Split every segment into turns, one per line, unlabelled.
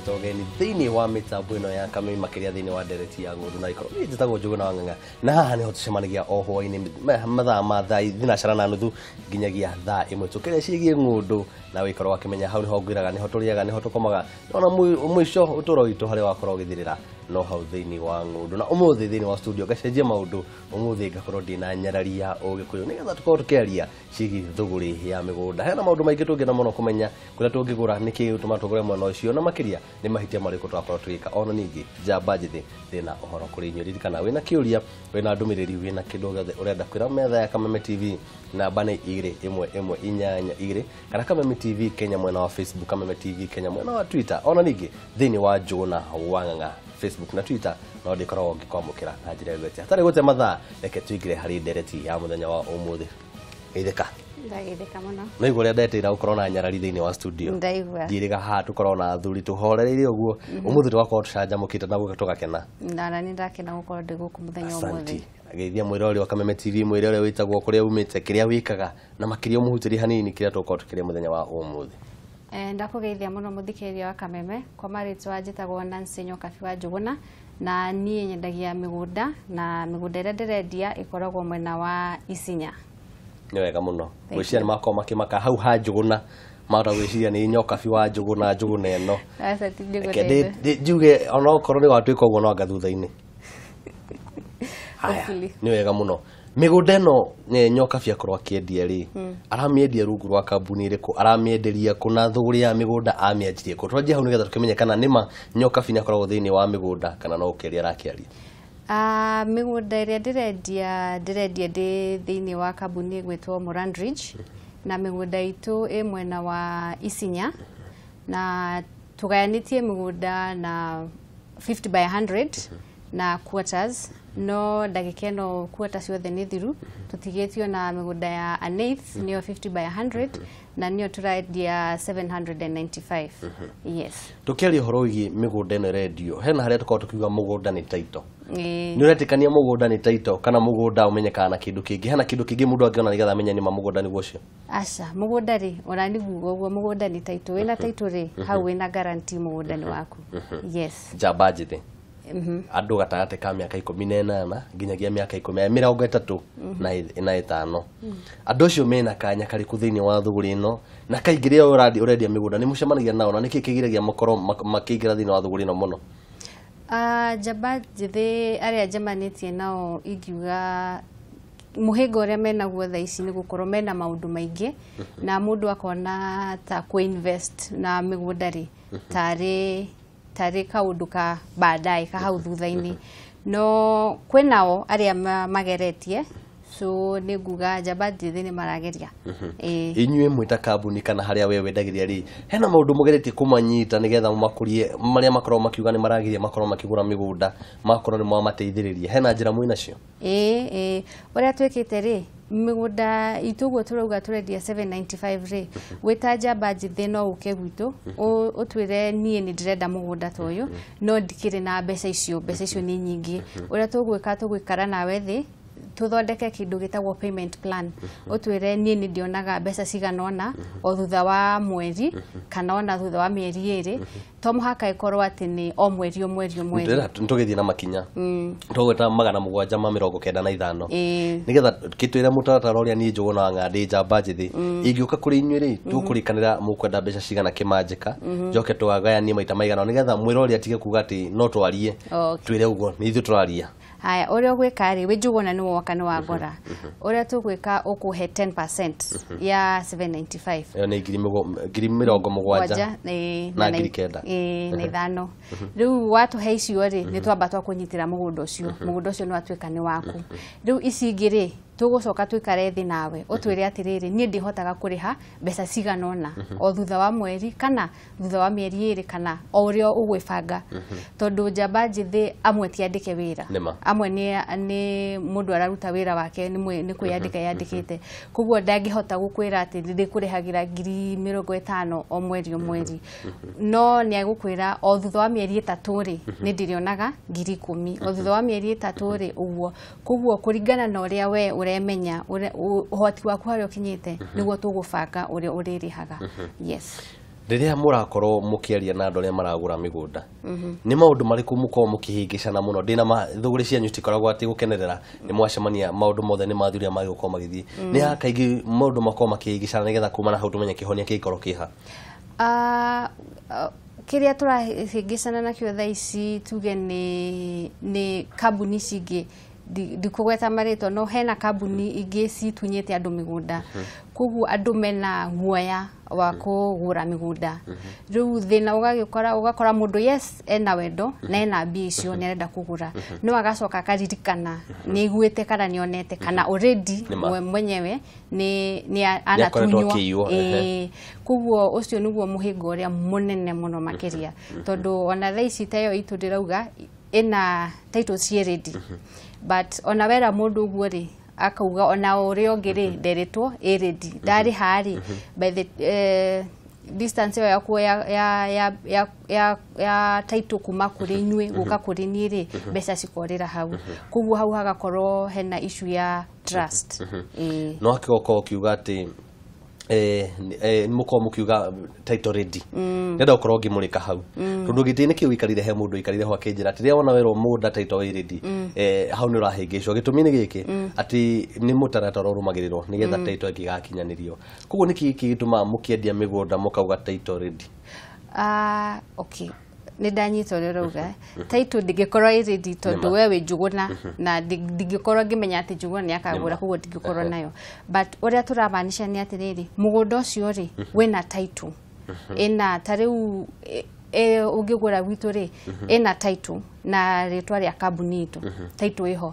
ngũkũnyita ũgeni thĩinĩ wa mĩtambo ĩno ya Kameme, makĩria thĩinĩ wa ndereti ya ng'ũndũ na ikoro. Niĩ njĩtagwo Njũgũna wa Ng'ang'a na haha nĩho tũcemanagia o hwaĩ-inĩ mathaa ma thaa 9:30 nginyagia thaa 1, tũkĩrĩa ciĩgiĩ ng'ũndũ na wĩkorwo wakĩmenya hau nĩho ngwĩraga, nĩho tũrĩaga, nĩho tũkomaga, ona mũico ũtũro witũ harĩa wakorwo ũgĩthirĩra no hau thĩinĩ wa ng'ũndũ. Na ũmũthĩ thĩinĩ wa studio ngacenjia maũndũ, ũmũthĩ ngakorwo ndĩna nyarari ya ũgĩkũyũ nĩgetha tũkorwo tũkĩaria ciĩgiĩ thũgũrĩ ya mĩgũnda. Hena maũndũ maingĩ tũngĩenda mũno kũmenya kũrĩa tũngĩgũra, nĩkĩ gĩtũma tũgũre mwena ũcio, na makĩria nĩ mahĩtia marĩkũ tũrakorwo tũgĩka. Ona ningĩ njamba njĩthĩ ndĩna ũhoro kũrĩ inyuĩ. Ririkana wĩna kĩũria, wĩna ndũmĩrĩri, wĩna kĩndũ gĩothe ũrenda kwĩra metha ya Kameme TV, namba nĩ 21182 kana Kameme TV Kenya mwena wa Facebook, Kameme TV Kenya mwena wa Twitter, ona ningĩ thĩinĩ wa Njũgũna wa Ng'ang'a Facebook na Twitter no ndĩkoragwo ngĩkwamũkĩra na njĩra ĩgwete. Hatarĩ gũte mathaa, reke tũingĩre harĩ ndereti ya mũthenya wa ũmũthĩ. Geithĩka.
Ndageithĩka mũno.
No igua ũrĩa ndetĩra gũkorwo na nyarari thĩinĩ wa studio.
Ndaigua.
Ndiĩrĩga haha tũkorwo na athuri tũhorereire ũguo. Ũmũthĩ tũgakorwo tũcanjamũkĩte na tũgakena.
Na nĩ ndakena gũkorwo ndĩ gũkũ mũthenya ũmũthĩ.
Asanti. Geithia mwĩrori wa Kameme TV, mwĩre ũrĩa wĩtagwo, kũrĩa umĩte, kĩrĩa wĩkaga, na makĩria ũmũhutĩrie hanini kĩrĩa tũgũkorwo tũkĩrĩa mũthenya wa ũmũthĩ.
Ndakũgeithia mũno mũthikĩrĩria wa Kameme. Kwa marĩtwa njĩtagwo Nancy Nyokabi wa Njũgũna, na niĩ nyendagia mĩgũnda, na mĩgũnda ĩrĩa ndĩrendia ĩkoragwo mwena wa Isinya.
Nĩ wega mũno. Ngwĩciria nĩ makorwo makĩmaka hau ha Njũgũna, mahota gwĩciria nĩ Nyokabi wa Njũgũna, Njũgũna ĩno.
Aca, ti
Reke
ndĩgũteithia.
njuge onokorwo nĩ gwatuĩka ũguo no anga thutha-inĩ. Haya,
Hopefully.
nĩ wega mũno. Mĩgũnda ĩno Nyokabi akorwo akĩendia rĩ, aramĩendia rungu rwa kambuni ĩrĩkũ, aramĩenderia kũ, na thũgũrĩ ya mĩgũnda amĩanjirie kũ? Twanjie hau nĩgetha tũkĩmenye kana nĩma Nyokabi nĩ akoragwo thĩinĩ wa mĩgũnda kana no ũkĩaria arakĩaria.
Mĩgũnda ĩrĩa ndĩrendia ndĩ thĩinĩ wa kambuni ĩgwĩtwo Moran Ridge, na mĩgũnda itũ ĩ mwena wa Isinya, na tũgayanĩtie mĩgũnda na 50 by 100 na quarters, no ndagĩka ĩno quarter ciothe nĩ thiru, tũtigĩtio na mĩgũnda ya an eighth, nĩyo 50 by 100, na nĩyo tũrendia 795. Yes.
Tũkĩaria ũhoro wĩgiĩ mĩgũnda ĩno ĩrendio, hena harĩa tũkoragwo tũkiuga mũgũnda nĩ title.
Ĩĩ.
Nĩ ũretĩkania mũgũnda nĩ title kana mũgũnda ũmenyekaga na kĩndũ kĩngĩ? Hena kĩndũ kĩngĩ mũndũ angĩona nĩgetha amenye nĩma mũgũnda nĩguo ũcio?
Aca, mũgũnda rĩ, ona nĩguo ũguo mũgũnda nĩ title. Wĩna title rĩ, hau wĩna guarantee mũgũnda nĩ waku. Yes.
Njamba njĩthĩ, andũ gatagatĩ ka mĩaka 18 nginyagia mĩaka 35, andũ acio mena kanya karĩkũ thĩinĩ wa thũgũrĩ ĩno? Na kaingĩ rĩrĩa ũrendia mĩgũnda nĩ mũcemanagia nao, na nĩkĩ kĩgiragia makorwo makĩingĩra thĩinĩ wa thũgũrĩ ĩno mũno?
Njamba njĩthĩ arĩa njemanĩtie nao, ingiuga mũhĩnga ũrĩa menaguo thaa ici nĩ gũkorwo mena maũndũ maingĩ, na mũndũ akona ta kũ-invest na mĩgũnda rĩ, tarĩ kaũndũ ka baadaye, ka hau thutha-inĩ. No kwĩnao arĩa mageretie, so nĩ nguga njamba njĩthĩ nĩ marageria. Ĩĩ.
Inyuĩ mwĩ ta kambuni kana harĩa we wendagĩria rĩ, hena maũndũ mũgeretie kũmanyita nĩgetha mũmakũrie, marĩa makoragwo makiuga nĩ maragiria makorwo makĩgũra mĩgũnda, makorwo nĩ mwamateithĩrĩria? Hena njĩra mwĩ nacio?
Ĩĩ, ũrĩa twĩkĩte rĩ, mĩgũnda itũ ũguo tũrauga tũrendia 795 rĩ, wĩ ta njamba njĩthĩ no ũke gwitũ ũtwĩre niĩ nĩ ndĩrenda mũgũnda ta ũyũ, no ndikĩrĩ na mbeca icio, mbeca icio nĩ nyingĩ. Ũrĩa tũgwĩka, tũgũikara nawe thĩ tũthondeke kĩndũ gĩtagwo payment plan, ũtwĩre niĩ nĩ ndĩonaga mbeca cigana ũna o thutha wa mweri kana ona thutha wa mĩeri 2, to mũhaka ĩkorwo atĩ nĩ o mweri o mweri o mweri.
Ndĩrenda tũgĩthiĩ na makinya, tũgwĩta 795.
Ĩĩ.
Nĩgetha kĩtwĩre mũtaratara ũrĩa niĩ Njũgũna wa Ng'ang'a ndĩ njamba njĩthĩ ingĩũka kũrĩ inyuĩ rĩ, tũkũrĩkanĩra mũkwenda mbeca cigana kĩmanjĩka, njoke tũgagayanie maita maigana nĩgetha mwĩrori atige kuga atĩ no twarie. Twĩre ũguo nĩ ithuĩ tũraria.
Haya, ũrĩa ũgwĩka rĩ, wĩ Njũgũna nĩ woka nĩ wangora, ũrĩa tũgwĩka, ũkũhe 10% ya 795.
Ĩyo nĩ 70,000
ĩĩ,
na 9,000.
Ĩĩ, na ithano. Rĩu watũhe icio rĩ, nĩ twamba twakũnyitĩra mũgũnda ũcio, mũgũnda ũcio nĩ watuĩka nĩ waku. Rĩu ici ingĩ rĩ, tũgũcoka tũikare thĩ nawe ũtwĩre atĩrĩrĩ, niĩ ndihotaga kũrĩha mbeca cigana ũna o thutha wa mweri kana thutha wa mĩeri 2 kana o ũrĩa ũgwĩbanga, tondũ njamba njĩthĩ amwe ti andĩke wĩra.
Nĩma.
Amwe nĩ mũndũ araruta wĩra wake, nĩ kwĩyandĩka yandĩkĩte, koguo ndangĩhota gũkwĩra atĩ ndĩkũrĩhagĩra 50,000 o mweri o mweri, no nĩ agũkwĩra o thutha wa mĩeri 3 rĩ, nĩ ndĩrĩonaga 10,000, o thutha wa mĩeri 3 rĩ, ũguo. Koguo kũringana na ũrĩa we ũremenya, ũhoti waku harĩa ũkinyĩte, nĩguo tũgũbanga ũrĩa ũrĩrĩhaga. Yes.
Rĩrĩa mũrakorwo mũkĩaria na andũ arĩa maragũra mĩgũnda, nĩ maũndũ marĩkũ mũkoragwo mũkĩhĩngĩcana mũno? Ndĩna ma thũgũrĩ cianyu citikoragwo atĩ gũkenerera nĩ mwacemania maũndũ mothe nĩ mathiĩ ũrĩa magĩgũkorwo magĩthiĩ. Nĩ ha kaingĩ maũndũ makoragwo makĩhĩngĩcana nĩgetha kuma na hau tũmenye kĩhonia kĩngĩkorwo kĩha?
Kĩrĩa tũrahĩngĩcana nakĩo thaa ici tuge nĩ kambuni ici ingĩ, ndikũgweta marĩtwa, no hena kambuni ingĩ citunyĩte andũ mĩgũnda, koguo andũ mena guoya wa kũgũra mĩgũnda. Rĩu thĩna ũgagĩkora, ũgakora mũndũ yes ena wendo na ena mbia icio, nĩ arenda kũgũra, no agacoka akaririkana nĩ aiguĩte kana nĩ onete kana already
Nĩ ma.
we mwenyewe nĩ
Nĩ akoretwo
anatunywo.
akĩiywo, ehe.
Ĩĩ, koguo ũcio nĩguo mũhĩnga ũrĩa mũnene mũno makĩria, tondũ ona thaa ici ta ĩyo itũ ndĩrauga ĩna title ciĩ ready, but ona wera mũndũ ũguo rĩ, akauga ona ũrĩa ũngĩ rĩ nderetwo ĩ ready, ndarĩha rĩ, by the distance ĩyo yakuo ya title kuma kũrĩ inyuĩ gũka kũrĩ niĩ rĩ, mbeca cikorĩra hau. Koguo hau hagakorwo hena issue ya trust. Ĩĩ.
No akĩgokorwo ũkiuga atĩ mũkorwo mũkiuga title ready, ndĩrenda gũkorwo ngĩmũrĩka hau tondũ gĩtĩ-inĩ kĩu ũikarire, he mũndũ ũikarire ho akĩnjĩra atĩ rĩrĩa wona werwo mũgũnda title wĩ ready, hau nĩ ũrahĩngĩcwo. Gĩtũmi nĩ gĩkĩ, atĩ nĩ mũtaratara ũrũmagĩrĩrwo nĩgetha title ĩngĩgakinyanĩrio. Koguo nĩkĩ gĩkĩ gĩtũmaga mũkĩendia mĩgũnda mũkauga title ready?
Ah, okay, nĩ ndanyita ũrĩa ũrauga. Title ndĩngĩkorwo ĩ ready tondũ we wĩ Njũgũna na ndingĩkorwo ngĩmenya atĩ Njũgũna nĩ akagũra, koguo ndingĩkorwo nayo. But ũrĩa tũramaanisha nĩ atĩrĩrĩ, mũgũnda ũcio rĩ wĩna title, ĩna ta rĩu ũngĩgũra gwitũ rĩ, ĩna title na rĩtwa rĩa kambuni itũ, title ĩho.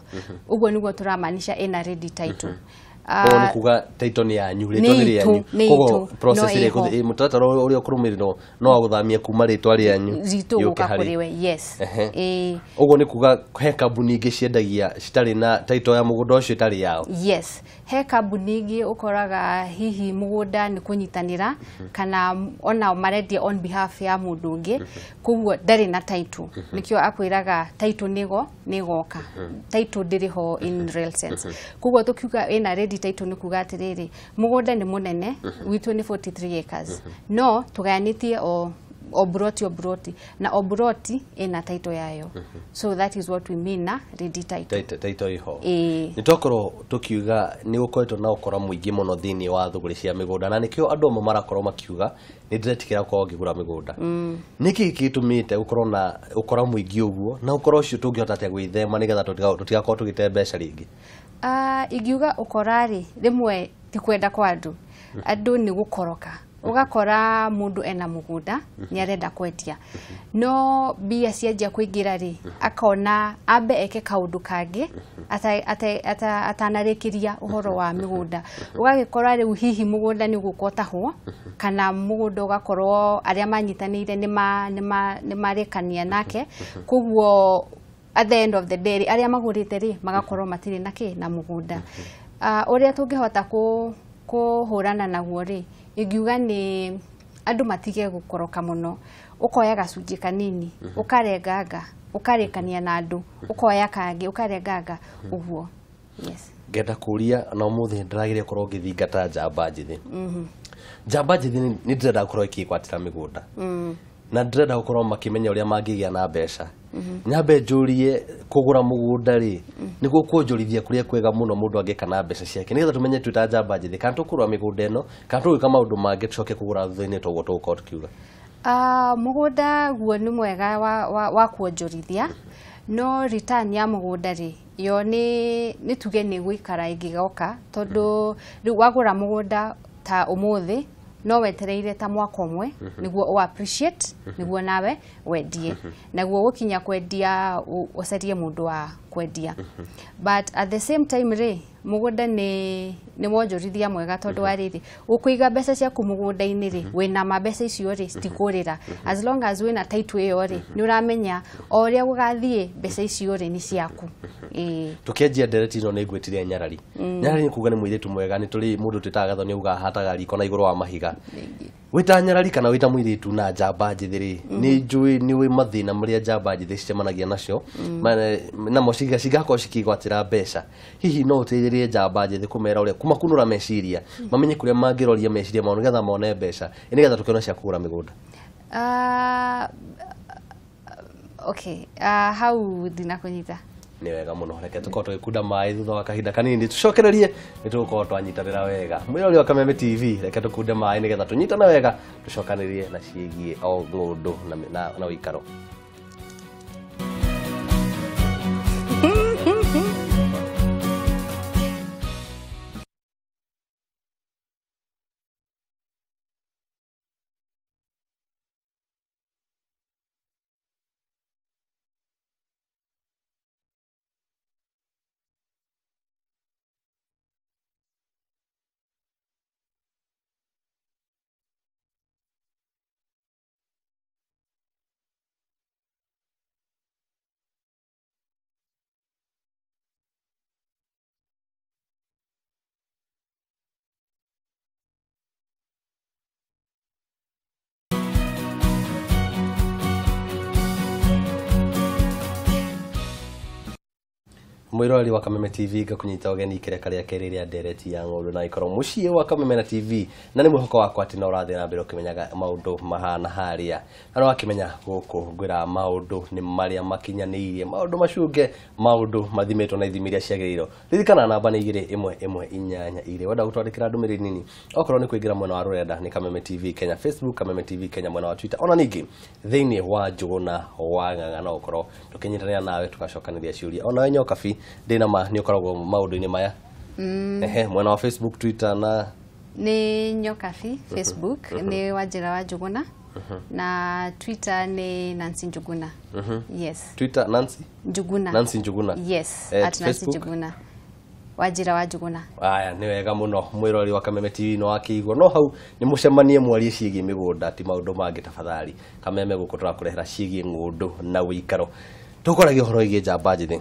Ũguo nĩguo tũramaanisha ĩna ready title.
Koguo nĩ kuga title nĩ yanyu, rĩtwa nĩ rĩanyu.
Nĩ
Koguo
itũ,
process
no
ĩrĩa
ĩho.
Mũtaratara ũrĩa ũkũrũmĩrĩrwo no wa gũthamia kuma rĩtwa rĩanyu
ritũ
yũke
gũka
harĩ.
Kũrĩ we, yes. Ĩĩ.
Ũguo nĩ kuga he kambuni ingĩ ciendagia citarĩ na title ya mũgũnda ũcio ĩtarĩ yao?
Yes, he kambuni ingĩ ũkoraga hihi mũgũnda nĩ kũnyitanĩra kana ona marendia on behalf ya mũndũ ũngĩ, koguo ndarĩ na title. Nĩkĩo akwĩraga title nĩgo nĩgoka, title ndĩrĩ ho in real sense. Koguo tũkiuga ĩna ready title nĩ kuga atĩrĩrĩ, mũgũnda nĩ mũnene, gwitũ nĩ 43 acres, no tũgayanĩtie o buroti o buroti, na o buroti ĩna title yayo. So that is what we mean na ready title.
Title iho.
Ĩĩ.
Nĩ twakorwo tũkiuga nĩ gũkoretwo na ũkora mũingĩ mũno thĩinĩ wa thũgũrĩ cia mĩgũnda, na nĩkĩo andũ amwe marakorwo makiuga nĩ ndĩretigĩra gũkorwo ngĩgũra mĩgũnda. Nĩkĩ gĩtũmĩte gũkorwo na ũkora mũingĩ ũguo, na ũkora ũcio tũngĩhota atĩa gwĩthema nĩgetha tũtigakorwo tũgĩte mbeca rĩngĩ?
Ah, ingiuga ũkora rĩ, rĩmwe ti kwenda kwa andũ, andũ nĩ gũkoroka. Ũgakora mũndũ ena mũgũnda nĩ arenda kwendia, no mbia cianjia kũingĩra rĩ, akona ambe eke kaũndũ kangĩ atanarĩkĩria ũhoro wa mĩgũnda. Ũgagĩkora rĩu hihi mũgũnda nĩ ũgũka ũtahwo, kana mũgũnda ũgakorwo arĩa manyitanĩire nĩ marĩkania nake. Koguo at the end of the day rĩ, arĩa magũrĩte rĩ magakorwo matirĩ na kĩ na mũgũnda. Ũrĩa tũngĩhota kũhũrana naguo rĩ, ingiuga nĩ andũ matige gũkoroka mũno. Ũkoya gacunjĩ kanini, ũkarenganga, ũkarĩkania na andũ, ũkoya kangĩ, ũkarenganga ũguo, yes.
Ngenda kũria na ũmũthĩ ndĩrageria gũkorwo ngĩthingata njamba njĩthĩ. Njamba njĩthĩ nĩ ndĩrenda gũkorwo ĩkĩgwatĩra mĩgũnda na ndĩrenda gũkorwo makĩmenya ũrĩa mangĩgĩa na mbeca. Nyambe njũrie, kũgũra mũgũnda rĩ, nĩguo kuonjorithia kũrĩa kwega mũno mũndũ angĩka na mbeca ciake, nĩgetha tũmenye twĩ ta njamba njĩthĩ kana tũkũgũra mĩgũnda ĩno kana tũgwĩka maũndũ mangĩ tũcoke kũgũra thutha-inĩ, toguo tũgũkorwo tũkiuga.
Mũgũnda guo nĩ mwega wa kuonjorithia, no return ya mũgũnda rĩ, yo nĩ tuge nĩ gũikara ĩngĩgoka, tondũ rĩu wagũra mũgũnda ta ũmũthĩ, no wetereire ta mwaka ũmwe nĩguo ũ appreciate, nĩguo nawe wendie, naguo gũkinya kwendia ũcarie mũndũ wa kwendia. But at the same time rĩ, mũgũnda nĩ wonjorithia mwega, tondũ wa rĩrĩ, ũkũiga mbeca ciaku mũgũnda-inĩ rĩ, wĩna ma mbeca icio rĩ citikũrĩra. As long as wĩna title ĩyo rĩ, nĩ ũramenya o ũrĩa gũgathiĩ mbeca icio rĩ nĩ ciaku. Ĩĩ.
Tukianjia ndereti ĩno nĩ ngwĩtire nyarari. Nyarari nĩ kuga nĩ mũirĩtu mwega, nĩ tũrĩ mũndũ twĩtaga Gathoni augaga hataga riko na igũrũ wa mahiga. Wĩta nyarari kana wĩta mũirĩtu na njamba njĩthĩ rĩ, nĩ njũĩ nĩ ũĩ mathĩna marĩa njamba njĩthĩ cicemanagia nacio, namo cigakorwo cikĩgwatĩra mbeca. Hihi no ũteithĩrĩrie njamba njĩthĩ kũmera ũrĩa kũmakunũra meciria, mamenye kũrĩa mangĩroria meciria mao nĩgetha mone mbeca, nĩgetha tũkĩone cia kũgũra mĩgũnda?
Okay, hau ndinakũnyita.
Nĩ wega mũno, reke tũkorwo tũgĩkunda maĩ thutha wa kahinda kanini tũcokererie nĩ tũgũkorwo twanyitanĩra wega. Mwĩrori wa Kameme TV, reke tũkunde maĩ nĩgetha tũnyitane wega tũcokanĩrie na ciĩgiĩ o ng'ũndũ na ũikaro. Mwĩroreri wa Kameme TV, ngakũnyita ũgeni kĩreka rĩa kerĩ rĩa ndereti ya ng'ũndũ na ikorwo mũciĩ wa Kameme na TV, na nĩ mwĩhoko wakwa atĩ no ũrathiĩ na mbere ũkĩmenyaga maũndũ mahana harĩa, na nĩ wakĩmenya gũkũ ngwĩra maũndũ nĩ marĩa makinyanĩirie, maũndũ macunge, maũndũ mathimĩtwo na ithimi iria ciagĩrĩirwo. Ririkana namba nĩ 2 1 1 8 2. Wenda gũtwandĩkĩra ndũmĩrĩri nini, okorwo nĩ kũingĩra mwena wa rũrenda nĩ Kameme TV Kenya Facebook, Kameme TV Kenya mwena wa Twitter, ona ningĩ thĩinĩ wa Njũgũna wa Ng'ang'a no ũkorwo tũkĩnyitanĩra nawe tũgacokanĩria ciũria. Onawe Nyokabi, ndĩna ma nĩ ũkoragwo maũndũ-inĩ maya. Ehe, mwena wa Facebook, Twitter na
Nĩ Nyokabi Facebook nĩ Wanjĩra wa Njũgũna, na Twitter nĩ Nancy Njuguna. Yes.
Twitter Nancy
Njuguna.
Nancy Njuguna.
Yes, at Nancy
Facebook?
Njuguna. Wanjĩra wa Njũgũna.
Aya, nĩ wega mũno mwĩrori wa Kameme TV no akĩigua no hau nĩ mũcemanie mwarie ciĩgiĩ mĩgũnda ti maũndũ mangĩ tafadhali. Kameme gũkũ tũrakũrehera ciĩgiĩ ng'ũndũ na ũikaro. Tũkoragia ũhoro wĩgiĩ njamba njĩthĩ.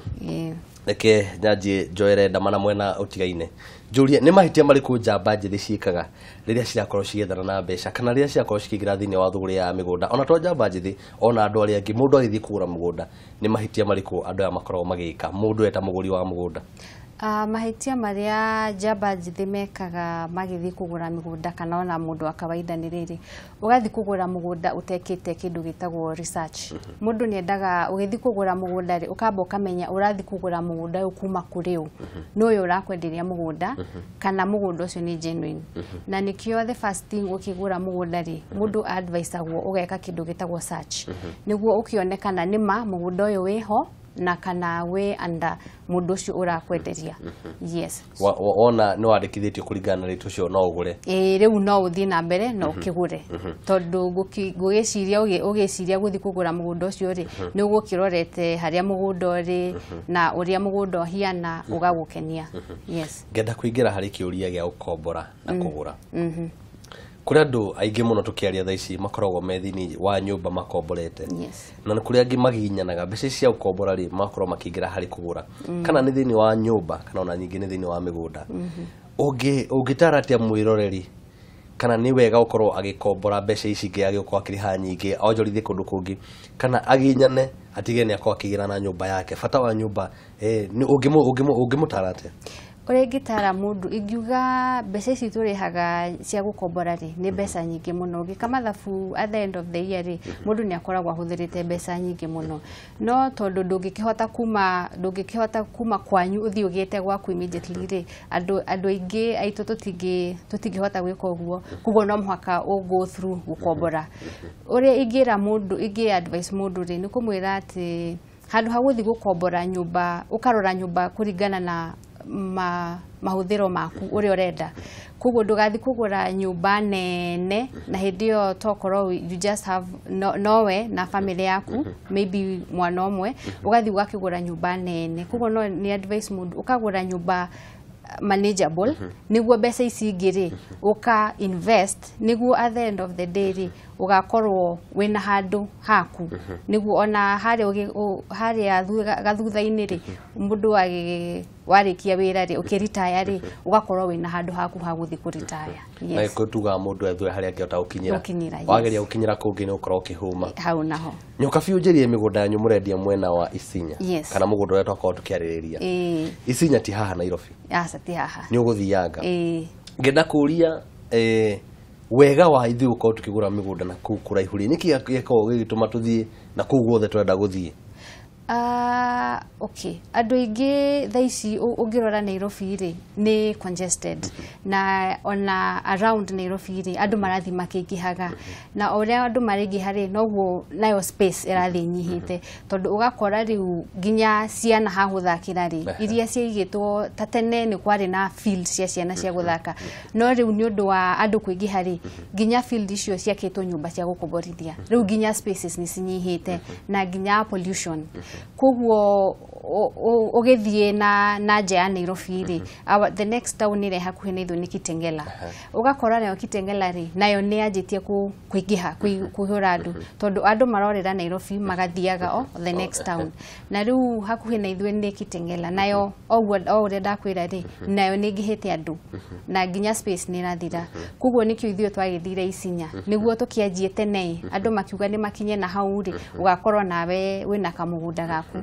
Reke nyanjie njoere ndama na mwena ũtigaine, njũrie nĩ mahĩtia marĩkũ njamba njĩthĩ ciĩkaga rĩrĩa cirakorwo cigĩethana na mbeca kana rĩrĩa cirakorwo cikĩingĩra thĩinĩ wa thũgũrĩ ya mĩgũnda, ona to njamba njĩthĩ, ona andũ arĩa angĩ, mũndũ agĩthiĩ kũgũra mũgũnda nĩ mahĩtia marĩkũ andũ aya makoragwo magĩka, mũndũ eta mũgũri wa mũgũnda?
Mahĩtia marĩa njamba njĩthĩ mekaga magĩthiĩ kũgũra mĩgũnda kana ona mũndũ wa kawaida nĩ rĩrĩ, ũgathiĩ kũgũra mũgũnda ũtekĩte kĩndũ gĩtagwo research. Mũndũ nĩendaga ũgĩthiĩ kũgũra mũgũnda rĩ, ũkamba ũkamenya ũrathiĩ kũgũra mũgũnda ũyũ kuma kũrĩ ũ, nũ ũyũ ũrakwenderia mũgũnda, kana mũgũnda ũcio nĩ genuine. Na nĩkĩo the first thing ũkĩgũra mũgũnda rĩ, mũndũ advisagwo ũgeka kĩndũ gĩtagwo search, nĩguo ũkĩone kana nĩma mũgũnda ũyũ wĩho na kana wĩ under mũndũ ũcio ũrakwenderia. Yes.
Wona nĩ wandĩkithĩtio kũringana na rĩtwa ũcio no ũgũre.
Ĩĩ, rĩu no ũthiĩ na mbere na ũkĩgũre, tondũ ngũgĩciria ũgĩciria gũthiĩ kũgũra mũgũnda ũcio rĩ, nĩ ũgũkĩrorete harĩa mũgũnda ũrĩ na ũrĩa mũgũnda ũhiana ũgagũkenia. Yes.
Ngenda kũingĩra harĩ kĩũria gĩa gũkombora na kũgũra. Kũrĩ andũ aingĩ mũno tũkĩaria thaa ici makoragwo me thĩinĩ wa nyũmba makomborete. Na nĩ kũrĩ angĩ magiginyanaga mbeca ici cia gũkombora rĩ, magakorwo makĩingĩra harĩ kũgũra, kana nĩ thĩinĩ wa nyũmba kana ona nyingĩ nĩ thĩinĩ wa mĩgũnda. Ũngĩtara atĩa mwĩroreri kana nĩ wega gũkorwo agĩkombora mbeca ici ingĩ agĩũka akĩrĩha nyingĩ onjorithie kũndũ kũngĩ, kana aginyane atige nĩ akorwo akĩgĩra na nyũmba yake? Bata wa nyũmba ũngĩmũtara atĩa?
Ũrĩa ingĩtara mũndũ, ingiuga mbeca ici tũrĩhaga cia gũkombora rĩ, nĩ mbeca nyingĩ mũno. Ũngĩka mathabu at the end of the year rĩ, mũndũ nĩ akoragwo ahũthĩrĩte mbeca nyingĩ mũno. No tondũ ndũngĩkĩhota kuma kwanyu ũthiĩ ũgĩte gwaku immediately rĩ, andũ aingĩ aitũ tũtingĩhota gwĩka ũguo. Koguo no mũhaka ũ go through gũkombora. Ũrĩa ingĩra mũndũ, ingĩ advice mũndũ rĩ, nĩ kũmwĩra atĩ handũ ha gũthiĩ gũkombora nyũmba, ũkarora nyũmba kũringana na mahũthĩro maku ũrĩa ũrenda. Koguo ndũgathiĩ kũgũra nyũmba nene na hĩndĩ ĩyo tokorwo you just have nowe na family yaku, maybe mwana ũmwe, ũgathiĩ ũgakĩgũra nyũmba nene. Koguo no nĩ advice mũndũ ũkagũra nyũmba manageable, nĩguo mbeca ici ingĩ rĩ ũka invest, nĩguo at the end of the day rĩ ũgakorwo wĩna handũ haku, nĩguo ona harĩa gathutha-inĩ rĩ mũndũ Warĩkia wĩra rĩ, ũkĩritaya rĩ, ũgakorwo wĩna handũ haku ha gũthiĩ kũritaya.
Na tugaga mũndũ ethue harĩa angĩhota gũkinyĩra.
Gũkinyĩra, yes.
Wageria gũkinyĩra kũngĩ nĩ ũkorwo ũkĩhũma.
Hau naho.
Nyoka biũ njĩrie mĩgũnda yanyu mũrendia mwena wa Isinya.
Yes.
Kana mũgũnda ũrĩa twakorwo tũkĩarĩrĩria.
Ĩĩ.
Isinya ti haha Nairobi.
Aca, ti haha.
Nĩ ũgũthianga.
Ĩĩ.
Ngenda kũria wega wa ithuĩ gũkorwo tukĩgũra mĩgũnda na kũu kũraihu rĩ, nĩkĩ gĩkoragwo gĩgĩtũma tũthiĩ na kũu guothe tũrenda gũthiĩ?
Okay, andũ aingĩ thaa ici ũngĩrora Nairobi rĩ, nĩ congested, na ona around Nairobi rĩ, andũ marathiĩ makĩingĩhaga, na o ũrĩa andũ maraingĩha rĩ, noguo nayo space ĩrathiĩ ĩnyihĩte, tondũ ũgakora rĩu nginya ciana ha gũthakĩra rĩ, iria ciaigĩtwo ta tene nĩ kwarĩ na field cia ciana cia gũthaka, no rĩu nĩ ũndũ wa andũ kũingĩha rĩ, nginya field icio ciakĩtwo nyũmba cia gũkomborithia, rĩu nginya spaces nĩ cinyihĩte na nginya pollution. Koguo ũgĩthiĩ na nja ya Nairobi rĩ, the next town ĩrĩa hakuhĩ na ithuĩ nĩ Kitengela. Ũgakora nayo Kitengela rĩ, nayo nĩ yanjĩtie kũingĩha, kũihũra andũ, tondũ andũ marorĩra Nairobi magathiaga o the next town, na rĩu hakuhĩ na ithuĩ nĩ Kitengela, nayo oguo o ũrĩa ndakwĩra rĩ, nayo nĩ ĩingĩhĩte andũ na nginya space nĩ ĩrathira. Koguo nĩkĩo ithuĩ twagĩthire Isinya, nĩguo tũkĩanjie tene, andũ makiuga nĩ makinye na hau rĩ, ũgakorwo nawe wĩna kamũgũnda gaku.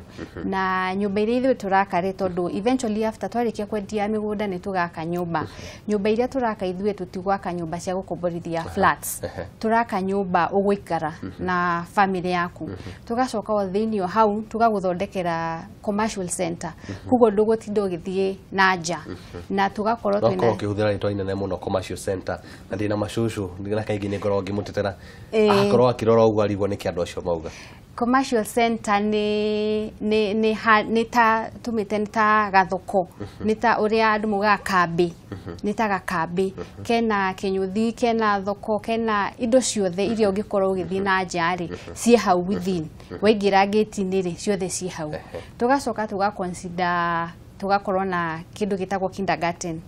Na nyũmba iria ithuĩ tũraka rĩ, tondũ eventually after twarĩkia kwendia mĩgũnda nĩ tũgaka nyũmba. Nyũmba iria tũraka ithuĩ tũtigwaka nyũmba cia gũkomborithia flats, tũraka nyũmba ũgũikara na family yaku, tũgacoka o thĩinĩ o hau tũgagũthondekera commercial center, koguo ndũgũtinda ũgĩthiĩ na nja, na tũgakorwo
twakorwo
twĩna
ũkĩhũthĩra rĩtwa inene mũno, commercial center, na ndĩna macũcũ na kaingĩ nĩ ngoragwo ngĩmũtetera.
Ĩĩ.
Akorwo akĩrora ũguo arigwo nĩkĩ andũ acio mauga.
Commercial center nĩ ta tumĩte nĩ ta gathoko, nĩ ta ũrĩa andũ maugaga kambĩ, nĩ ta gakambĩ kena kĩnyũthi, kena thoko, kena indo ciothe iria ũngĩkorwo ũgĩthiĩ na nja rĩ, ciĩ hau within. Waingĩra ngĩti-inĩ rĩ, ciothe ciĩ hau. Tũgacoka tũga consider tũgakorwo na kĩndũ gĩtagwo kindergarten.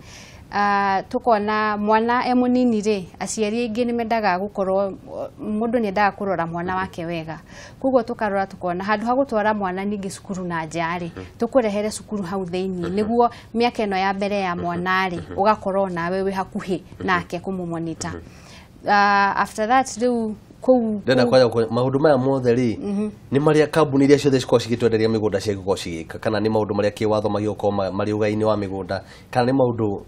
Tukona mwana e mũnini rĩ, aciari aingĩ nĩ mendaga gũkorwo, mũndũ nĩ endaga kũrora mwana wake wega, koguo tũkarora tukona handũ ha gũtwara mwana ningĩ cukuru na nja rĩ, tũkũrehere cukuru hau thĩinĩ, nĩguo mĩaka ĩno ya mbere ya mwana rĩ, ũgakorwo nawe wĩ hakuhĩ nake kũmũmonita. After that rĩu kũu
Ndĩrenda kwanja maũndũ maya mothe rĩ, nĩ marĩa kambuni iria ciothe cikoragwo cigĩtwenderia mĩgũnda ciagĩkorwo cigĩka, kana nĩ maũndũ marĩa kĩwatho magĩgũkorwo marĩ ũgai-inĩ wa mĩgũnda, kana nĩ maũndũ?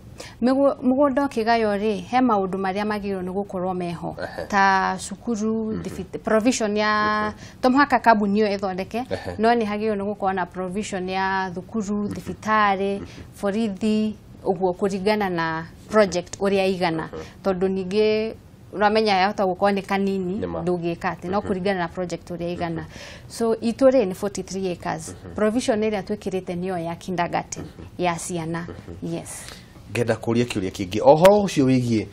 Mũgũnda ũkĩgaywo rĩ, he maũndũ marĩa magĩrĩirwo nĩ gũkorwo meho, ta cukuru, provision ya, to mũhaka kambuni ĩyo ĩthondeke, no nĩ hagĩrĩirwo nĩ gũkorwo na provision ya thukuru, thibitarĩ, borithi, ũguo kũringana na project ũrĩa igana, tondũ ningĩ ũramenya yahota gũkorwo nĩ kanini,
Nĩma.
ndũngĩka atĩ, no kũringana na project ũrĩa igana. So itũ rĩ, nĩ 43 acres, provision ĩrĩa twĩkĩrĩte nĩyo ya kindergarten ya ciana, yes.
Ngenda kũria kĩũria kĩngĩ ũhoro ũcio wĩgiĩ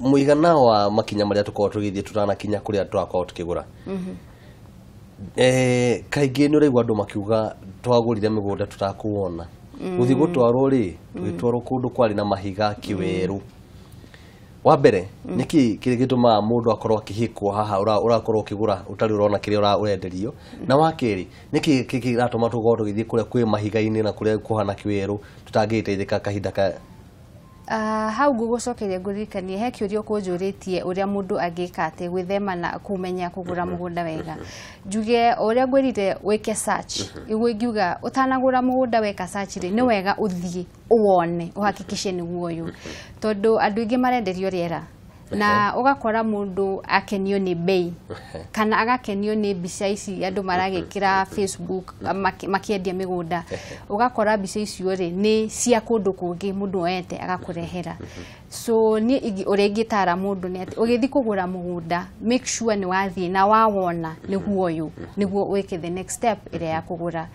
mũigana wa makinya marĩa tũkoragwo tũgĩthiĩ tũtanakinya kũrĩa tũrakorwo tũkĩgũra. Kaingĩ nĩ ũraigua andũ makiuga twagũrire mĩgũnda tũtakuona, gũthiĩ gũtwarwo rĩ, tũgĩtwarwo kũndũ kwarĩ na mahiga kĩwerũ. Wa mbere, nĩkĩ kĩrĩa gĩtũmaga mũndũ akorwo akĩhĩkwo haha ũrakorwo ũkĩgũra ũtarĩ ũrona kĩrĩa ũrenderio? Na wa kerĩ, nĩkĩ kĩratũma tũkorwo tũgĩthiĩ kũrĩa kwĩ mahiga-inĩ na kũrĩa kũhana kĩwerũ tũtangĩteithĩka kahinda ka?
Hau ngũgũcokeria ngũririkanie he kĩũria ũkũnjũrĩtie ũrĩa mũndũ angĩka atĩ gwĩthema na kũmenya kũgũra mũgũnda wega. Njuge o ũrĩa ngwĩrire wĩke search, nĩguo ingiuga ũtanagũra mũgũnda weka search rĩ, nĩ wega ũthiĩ ũwone ũhakikishe nĩguo ũyũ, tondũ andũ aingĩ marenderio rĩera, na ũgakora mũndũ akenio nĩ bei kana agakenio nĩ mbica ici andũ maragĩkĩra Facebook makĩendia mĩgũnda, ũgakora mbica icio rĩ, nĩ cia kũndũ kũngĩ mũndũ oete agakũrehera. So niĩ ũrĩa ingĩtara mũndũ nĩ atĩ ũgĩthiĩ kũgũra mũgũnda, make sure nĩ wathiĩ na wawona nĩguo ũyũ, nĩguo wĩke the next step ĩrĩa ya kũgũra.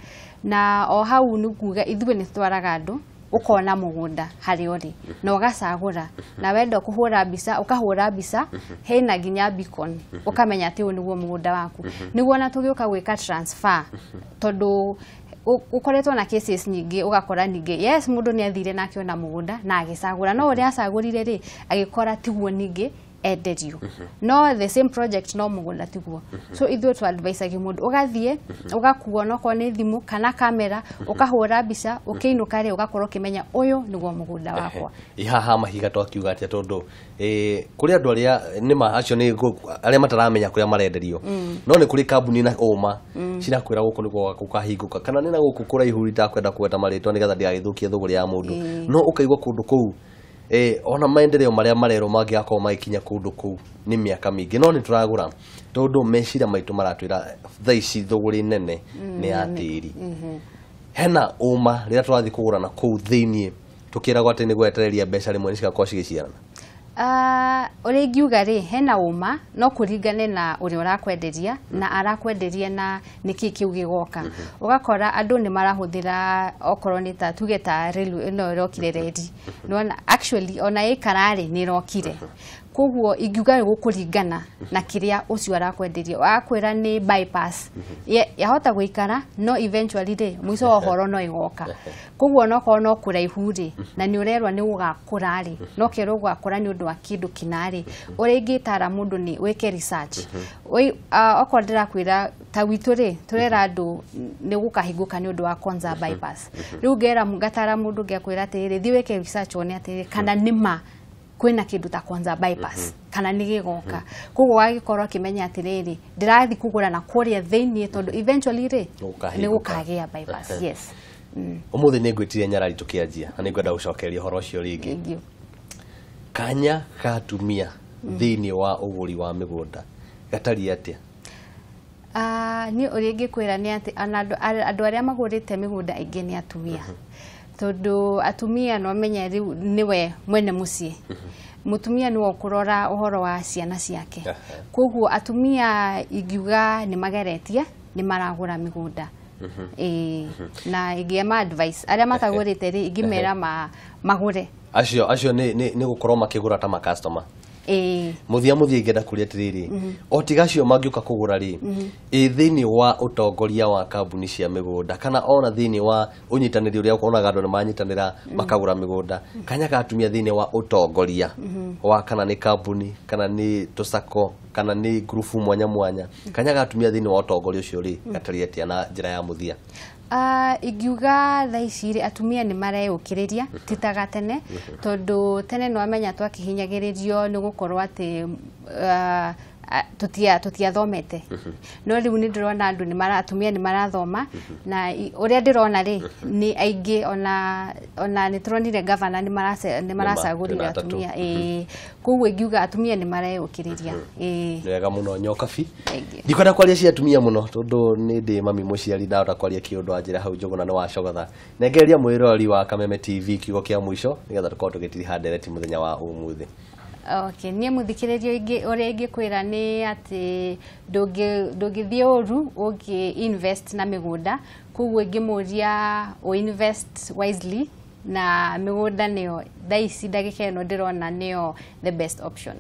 Na o hau nĩ kuga ithuĩ nĩ twaraga andũ, ũkona mũgũnda harĩa ũrĩ na ũgacagũra, na wenda kũhũra mbica ũkahũra mbica, hena nginya beacon, ũkamenya atĩ ũyũ nĩguo mũgũnda waku, nĩguo ona tũgĩũka gwĩka transfer, tondũ ũkoretwo na cases nyingĩ, ũgakora ningĩ yes, mũndũ nĩ athire na akĩona mũgũnda na agĩcagũra, no ũrĩa acagũrire rĩ, agĩkora tiguo ningĩ enderio no the same project no mũgũnda tiguo. So ithuĩ tũ advice mũndũ ũgathiĩ ũgakuo nokorwo nĩ thimũ kana kamera ũkahũra mbica ũkĩinũka rĩ ũgakorwo ũkĩmenya ũyũ nĩguo mũgũnda wakwa.
Ihaha mahiga twakiuga atĩa tondũ kũrĩ andũ arĩa nĩma acio nĩ arĩa mataramenya kũrĩa marenderio, no nĩ kũrĩ kambuni na ũma cirakwĩra gũkũ nĩguo gũkahingũka kana nĩ na gũkũ kũraihu itakwenda kũgweta marĩtwa nĩgetha ndigagĩthũkie thũgũrĩ ya mũndũ, no ũkaigua kũndũ kũu ona maendeleo marĩa marerwo mangĩgakorwo magĩkinya kũndũ kũu nĩ mĩaka mĩingĩ, no nĩ tũragũra tondũ meciria maitũ maratwĩra thaa ici thũgũrĩ nene nĩ ya tĩri. Hena ũma rĩrĩa tũrathiĩ kũgũra na kũu thĩiniĩ tũkĩragwo atĩ nĩ gwetereria mbeca rĩmwe nĩ cigakorwo cigĩciarana.
Ũrĩa ingiuga rĩ hena ũma no kũringane na ũrĩa ũrakwenderia na arakwenderia na nĩkĩ kĩu gĩgoka. Ũgakora andũ nĩ marahũthĩra okorwo nĩ ta tuge ta railway ĩno ĩrokire reri, nĩwona actually ona ĩkara rĩ nĩ ĩrokire. Koguo ingiuga gũkũringana na kĩrĩa ũcio arakwenderia, akwĩra nĩ bypass yahota gũikara no eventually rĩ mũico wa ũhoro no ĩgoka. Koguo onokorwo no kũraihu rĩ na nĩ ũrerwo nĩ gũgakũra rĩ no kerwo gũgakũra nĩ ũndũ wa kĩndũ kĩna rĩ, ũrĩa ingĩtara mũndũ nĩ wĩke research. Okorwo ndĩrakwĩra ta gwitũ rĩ tũrera andũ nĩ gũkahingũka nĩ ũndũ wa Konza bypass, rĩu ngera ngatara mũndũ ngakwĩra atĩrĩrĩ thiĩ wĩke research wone atĩrĩrĩ kana nĩ ma kwĩna kĩndũ ta Konza bypass kana nĩ gĩgoka. Koguo agĩkorwo akĩmenya atĩrĩrĩ ndĩrathiĩ kũgũra na kũrĩa thĩiniĩ tondũ eventually rĩ nĩ gũkagĩa bypass. Yes.
Ũmũthĩ nĩ ngwĩtire nyarari tũkĩanjia na nĩ ngwenda gũcokeria ũhoro ũcio rĩngĩ. Kanya ka atumia thĩiniĩ wa ũgũri wa mĩgũnda gatariĩ atĩa?
Niĩ ũrĩa ingĩkwĩra nĩ atĩ andũ arĩa magũrĩte mĩgũnda aingĩ nĩ atumia, tondũ atumia no menye rĩu nĩwe mwene mũciĩ, mũtumia nĩwe ũkũrora ũhoro wa ciana ciake. Koguo atumia ingiuga nĩ mageretie nĩ maragũra mĩgũnda. Na ingĩma advice arĩa matagũrĩte rĩ ingĩmera magũre.
Acio nĩ gũkorwo makĩgũra ta ma customer. Mũthia ingĩenda kũria atĩrĩrĩ, o tiga acio mangĩũka kũgũra rĩ, thĩiniĩ wa ũtongoria wa kambuni cia mĩgũnda kana ona thĩiniĩ wa ũnyitanĩri ũrĩa ũkonaga andũ nĩ manyitanĩra makagũra mĩgũnda, kanya ka atumia thĩiniĩ wa ũtongoria wa kana nĩ kambuni kana nĩ tũcako kana nĩ ngurubu mwanya mwanya, kanya ka atumia thĩiniĩ wa ũtongoria ũcio rĩ gatariĩ atĩa na njĩra ya mũthia?
Ingiuga thaa ici rĩ atumia nĩ mareyũkĩrĩria ti ta gatene, tondũ tene nĩ wamenya twakĩhinyagĩrĩrio nĩ gũkorwo atĩ tũtiathomete, no rĩu nĩ ndĩrona andũ nĩ atumia nĩ marathoma na ũrĩa ndĩrona rĩ nĩ aingĩ, ona nĩ tũronire gavana nĩ maracagũrire atumia. Koguo ingiuga atumia nĩ mareyũkĩrĩria.
Nĩ wega mũno Nyokabi, ndikwenda kwaria cia atumia mũno tondũ nĩ ndĩ mami mũciari ndahota kwaria kĩũndũ anjĩra hau Njũgũna nĩ wacogotha. Nengereria mwĩroreri wa Kameme TV kiugo kĩa mũico nĩgetha tũkorwo tũgĩtiriha ndereti mũthenya wa ũmũthĩ.
Okay, niĩ mũthikĩrĩrio ũrĩa ingĩkwĩra nĩ atĩ ndũngĩthiĩ ũru ũngĩ invest na mĩgũnda, koguo ingĩmũria ũ invest wisely na mĩgũnda nĩyo thaa ici ndagĩka ĩno ndĩrona nĩyo the best option.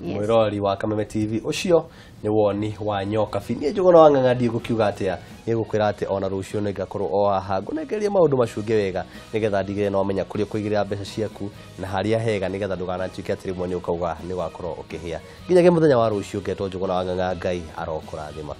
Mwĩroreri wa Kameme TV, ũcio nĩ woni wa Nyokabi. Niĩ Njũgũna wa Ng'ang'a ndigũkiuga atĩa, nĩ ngũkwĩra atĩ ona rũciũ nĩ ngakorwo o haha ngũnengererie maũndũ macunge wega nĩgetha ndigĩrĩre no menya kũrĩa ũkũigĩrĩra mbeca ciaku na harĩa hega nĩgetha ndũganatuĩke atĩ rĩmwe nĩ ũkauga nĩ wakorwo ũkĩhĩa. Nginyagia mũthenya wa rũciũ ngetwo Njũgũna wa Ng'ang'a, Ngai arokũrathima.